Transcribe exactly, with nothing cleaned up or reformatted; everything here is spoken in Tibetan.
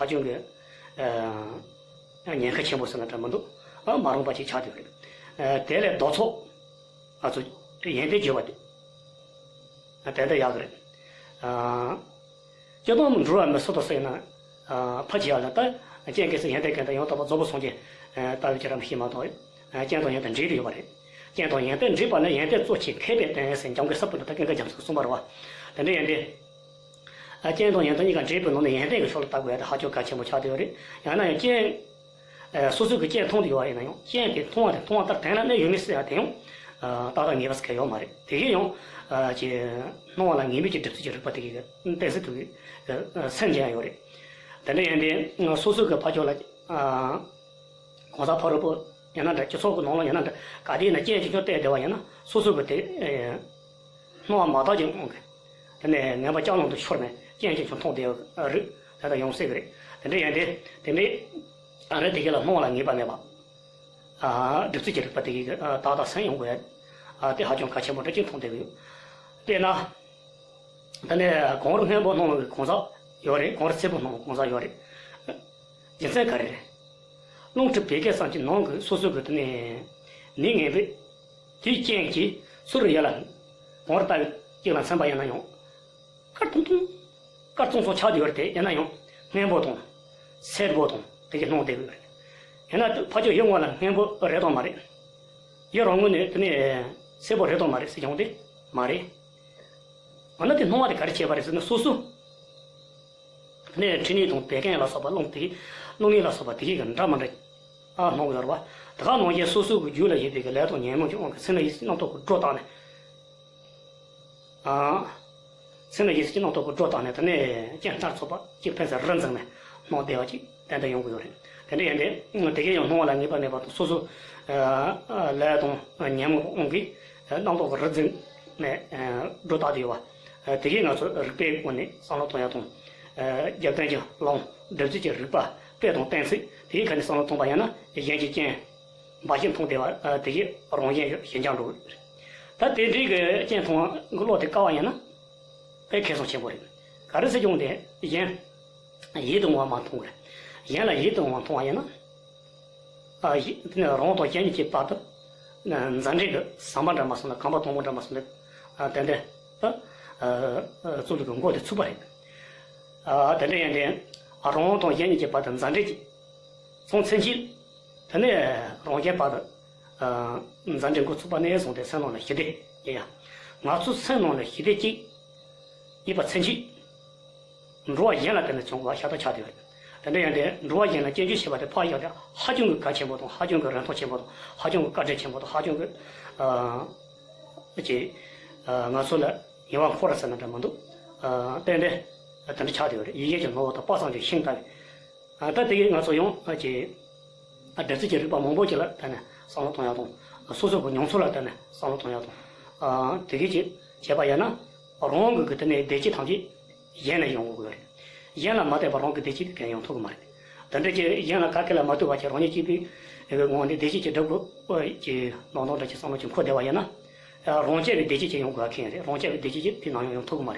ཧ་ཅང་གི་ཉེན་ཁ་ཆེན་པོ་ཟེར་ན་འདྲ་མི་འདུག་ཨ་མ་རུངས་པ་ཅིག་ཆགས་བསྡད་ཡོད་རེད། དེ་ལས་ལྡོག་ཕྱོགས། ང་ཚོ་ཡོན་ཏན་བརྗོད་པ་དེ། དེ་འདྲ་ཡག་གི་རེད། སྤྱིར་བཏང་འགྲོ་བ་མི་སུ་དང་སུ་ཡིན་ན། ཕ་གི་ཡག་ལ་ལྟ། སྤྱན་གྱི་སུ་ཡོན་ཏན་གང་དང་ཡང་དག་པར་རྫོགས་པའི་སངས་རྒྱས་ལྟ་བུ་ཅིག་རང་ཤེས་མ་གཏོགས། སྤྱན་དང་ཡོན་ཏན་འདྲེས་ཏེ་ཡོད་པ་རེད། སྤྱན་དང་ཡོན་ཏན་འདྲེས་པ་ནི་ཡོན་ཏན་གཙོ་ཆེ་མཁས་པའི་དོན་ཟེར་འཇམ་མགོན་ས་པཎ་གྲུབ་དང་ཀུན་དགའ་རྒྱ་མཚོས་གསུངས་པ་རེད་བ། དེ་འདྲ་ཡིན་ཏེ། ཨ་སྤྱན་དང་ཡོན་ཏན་གཉིས་ཀ་འདྲེས་པའི་ནང་ནས་ཡོན་ཏན་གྱི་ཕྱོགས་ལ་ལྟ་དགོས་ཡ་དེ་ཧ་ཅང་གལ་ཆེན་པོ་ཆགས་བསྡད་ཡོད་རེད། ཡང་ན་ཡང་སྤྱན། ཨ་སོ་སོ་གི་སྤྱན་མཐོང་དུ་ཡོད་པ་ཡིན་ན་ཡང་སྤྱན་དེ་མཐོང་བ་དེ་མཐོང་བ་ལྟར་དོན་ལ་གནས་ཡོད་མེད་ཟེར་ཡ་དེ་ཡང་། ཨ་ཏག་ཏག་ངེས་པ་ཟེར་མཁན་ཡོད་མ་རེད། དེ་གས་ཡང་། ཨ་ཅིག་སྣང་བ་ལ་ངེས་མེད་ཀྱི་སྒྲིབ་ཚུལ་གྱི་རིག་པ་དེ་གས་གཏན་ཚིགས་དེ་གས་སེམས་ཀྱི་ཡང་ཡོད་རེད། དེ་འདྲ་ཡིན་ཏེ་སོ་སོ་གི་ཕ་ཕྱོགས་ལ། ཨ་གང་ཟག་ཕ་རོལ་པོ་ཡིན་ན་འདྲ་སྤྱི་ཚོགས་ཀྱི་ནང་ལ་ཡིན་ན་འདྲ་ག་དེ་ཡིན་ན་སྤྱན་གཅིག་མཆོང་བལྟས་བསྡད་པ་ཡིན་ན་སོ་སོ་གི་དེ། སྣང་བ་མ་དག་ཅིག་འོང་གི། དེ་ནས་ངན་པ་ལྕགས་ལམ་དུ་ཤོར་ནས་སྤྱན་གཅིག་མཆོང་མཐོང་བསྡད་ཡོད་རིགས་དེ་དག་ཡོང་སྲིད་ཀྱི་རེད། དེ་འདྲ་ཡིན་ཏེ་དེ་འདྲའི་ཨ་རེ་དེ་གས་ལ་སྣང་བ་ལ་ངེས་པ་མེད་པ། ཨ་སྒྲིབ་ཚུལ་གྱི་རིག་པ་དེ་གས་ཏག་ཏག་སེམས་ཡོང་དགོས། ཨ་དེ་ཧ་ཅང་གལ་ཆེན་པོ་འདྲ་ཅིག་མཐོང་བསྡད་ཀྱི་ཡོད། དཔེར་ན། དེ་ནས་གངས་རི་སྔོན་པོ་སྣང་བའི་གང་ཟག་ཡོད་རེད། གངས་རི་སེར་པོ་སྣང་བའི་གང་ཟག་ཡོད་རེད། རྒྱུ་མཚན་ག་རེ་རེད། རླུང་མཁྲིས་བད་ཀན་ཙམ་གྱི་ནང་གི་སོ་སོ་གི་དེ་ནས་ནད་ངན་པས་དེའི་རྐྱེན་གྱིས་ཚུར་ཡར་ལ་གངས་རི་ལྟ་བུ་ཅིག་ལ་འཛེགས་པ་ཡིན་ན་ཡང་། དཀར་ཐུང་ཐུང་། དཀར་ཙང་ཙང་ཆགས་ཡོད་རེད་དེ་ཡིན་ན་ཡང་སྔོན་པོ་དང་། སེར་པོ་དང་དེ་གས་སྣང་བསྡད་ཡོད་རེད། ཡིན་ན་ཕ་ཕྱོགས་ཡུལ་དངོས་ལ་སྔོན་པོ་རེད་དམ་མ་རེད། ཡུལ་རང་ངོས་ནས་དེ་ནས་སེར་པོ་རེད་དམ་མ་རེད་ཟེར་ཀྱང་དེ་མ་རེད། འོ་ན་དེ་སྣང་བ་དེ་ག་རེ་བྱས་པ་རེད་ཟེར་ན་སོ་སོ། དེ་ནས་མཁྲིས་ནད་དང་བད་ཀན་ལ་སོགས་པ་རླུང་དེ་རླུང་ནད་ལ་སོགས་པ་དེ་གས་འདྲ་མི་འདྲ། ཨ་སྣང་གི་ཡོད་རེད་བ། དེ་ག་ནང་བཞིན་སོ་སོ་གི་རྒྱུད་ལ་ཡོད་པའི་གི་ལས་དང་ཉོན་མོངས་ཀྱི་དབང་གིས་སེམས་ལ་ཡིད་ཀྱི་རྣམ་རྟོག་གི་སྒྲོ་བཏགས་ནས། ཨ། སེམས་ལ་ཡིད་ཀྱི་རྣམ་རྟོག་གི་སྒྲོ་བཏགས་ནས་དེ་ནས་སྤྱན་སྣར་ཚུགས་པ་གཅིག་ཕན་ཚུན་རིལ་འཛིངས་ནས་སྣང་བསྡད་པ་ཅིག་ཏན་ཏན་ཡོང་གི་ཡོད་རེད། དེ་འདྲ་ཡིན་ཏེ་དེ་གས་ཡང་སྣང་བ་ལ་ངེས་པ་མེད་པ་དང་སོ་སོ། ཨ་ལས་དང་ཉོན་མོངས་དབང་གིས་རྣམ་རྟོག་གི་རིལ་འཛིངས་ནས་སྒྲོ་བཏགས་ཏེ་ཡོད་པ། དེ་གས་ང་ཚོ་རིགས་པའི་སྒོ་ནས་བསམ་བློ་གཏོང་ཡ་དང་། རྒྱབ་རྟེན་གྱི་ལམ་སྒྲིབ་བྱེད་ཀྱི་རིགས་པ་དཔེ་དང་གཏན་ཚིགས་དེ་གས་ཁ་ནས་བསམ་བློ་གཏོང་པ་ཡིན་ན་གཞན་གྱི་རྐྱེན། འབའ་ཞིག་མཐོང་བསྡད་པ་དེ་གས་རང་གཞན་གྱི་ཞེན་ཆགས་འགྲོ་གི་རེད། ད་དེ་འདྲའི་གི་རྐྱེན་མཐོང་གི་བློ་དེ་བཀག་པ་ཡིན་ན། དཔེ་ཁེ་བཟང་ཆེན་པོ་རེད། ག་རེ་ཟེར་ཀྱང་དེ་གཞན། ཡིད་དུ་འོང་བ་མ་མཐོང་བ་རེད། གཞན་ལ་ཡིད་དུ་འོང་བ་མཐོང་བ་ཡིན་ན། ཨ་ཡིད་དེ་ནི་རང་དང་གཞན་གཉིས་ཀྱི་བར་དུ། མཛའ་འབྲེལ་གྱི་ཟམ་པ་འདྲ་མ་སོང་ན་ཁང་པ་དང་པོ་འདྲ་མ་སོང་ན། ཨ་ཏན་ཏན་དུ། ཨ་རྩོམ་རིག་གི་མགོ་དེ་ཚུགས་པ་རེད། ཨ་དེ་འདྲ་ཡིན་ཏེ། རང་དང་གཞན་གཉིས་ཀྱི་བར་དུ་མཛའ་འབྲེལ་གྱི། སོང་ཚུན་ཆད། དེ་ནས་རང་གཞན་བར་དུ། ཨ་མཛའ་འབྲེལ་འགོ་ཚུགས་པ་ནས་བཟུང་སྟེ་སེམས་ནང་ལ་ཞི་བདེ་ཡིན་ཡ། ང་ཚོའི་སེམས་ནང་ལ་ཞི་བདེ་གཅིག་ཡིན་པ་ཚུན་ཆད། འགྲོ་བ་གཞན་ལ་བརྟེན་ནས་བྱུང་བ་ཤ་སྟག་ཆགས་བསྡད་ཡོད། དེ་འདྲ་ཡིན་ཏེ་འགྲོ་བ་གཞན་ལ་སྐྱོན་བརྗོད་བྱེད་པ་དེ་ཕར་བཞག་སྟེ་ཧ་ཅང་གི་གལ་ཆེན་པོ་དང་ཧ་ཅང་གི་རིན་ཐང་ཆེན་པོ་དང་ཧ་ཅང་གི་བཀའ་དྲིན་ཆེན་པོ་དང་ཧ་ཅང་གི། ཨ་ཅེ། ཨ་ང་ཚོ་ལ་ཉེ་བར་འཁོར་ཟེར་ན་འདྲ་མི་འདུག་ཨ་ཏན་ཏན་དེ་འདྲ་ཆགས་བསྡད་ཡོད་རེད། ཡིད་བཞིན་གྱི་ནོར་བུ་དང་དཔག་བསམ་གྱི་ཤིང་ལྟ་བུ། ཨ་ད་དེ་གས་ང་ཚོ་ཡང་ཨ་ཅེ། ཨ་སྒྲིབ་བྱེད་ཀྱི་རིགས་པ་མང་པོ་ཅིག་ལ་བརྟེན་ནས་བསམ་བློ་གཏོང་ཡག་དང་། སོ་སོ་གི་མྱོང་ཚོར་ལ་བརྟེན་ནས་བསམ་བློ་གཏོང་ཡག་དང་། ཨ་དེ་གས་ཅིག་བྱས་པ་ཡིན་ན། རང་གི་གི་དེ་ནས་བདེ་སྐྱིད་ཐམས་ཅད་གཞན་ལ་ཡོང་དགོས་ཀྱི་རེད། གཞན་ལ་མ་བརྟེན་པར་རང་གི་བདེ་སྐྱིད་དེ་གང་ཡང་ཐོབ་ཀྱི་མ་རེད། དེ་འདྲ་ཅིག་གཞན་ལ་ག་གེ་ལ་མ་ལྟོས་པ་ཅིག་རང་ཉིད་གཅིག་པུའི་ངང་ནས་བདེ་སྐྱིད་ཅིག་སྒྲུབ་དགོས་ཀྱི་ནང་དོན་འདྲ་ཅིག་བསམ་བློ་ཅིག་འཁོར་བསྡད་པ་ཡིན་ན། རང་རྐྱ་བའི་བདེ་སྐྱིད་ཅིག་ཡོང་དགོས་ཁེལ་རེད། རང་རྐྱ་བའི་བདེ་སྐྱིད་ཅིག་དེ་ནམ་ཡང་ཡོང་ཐུབ་ཀྱི་མ་རེད།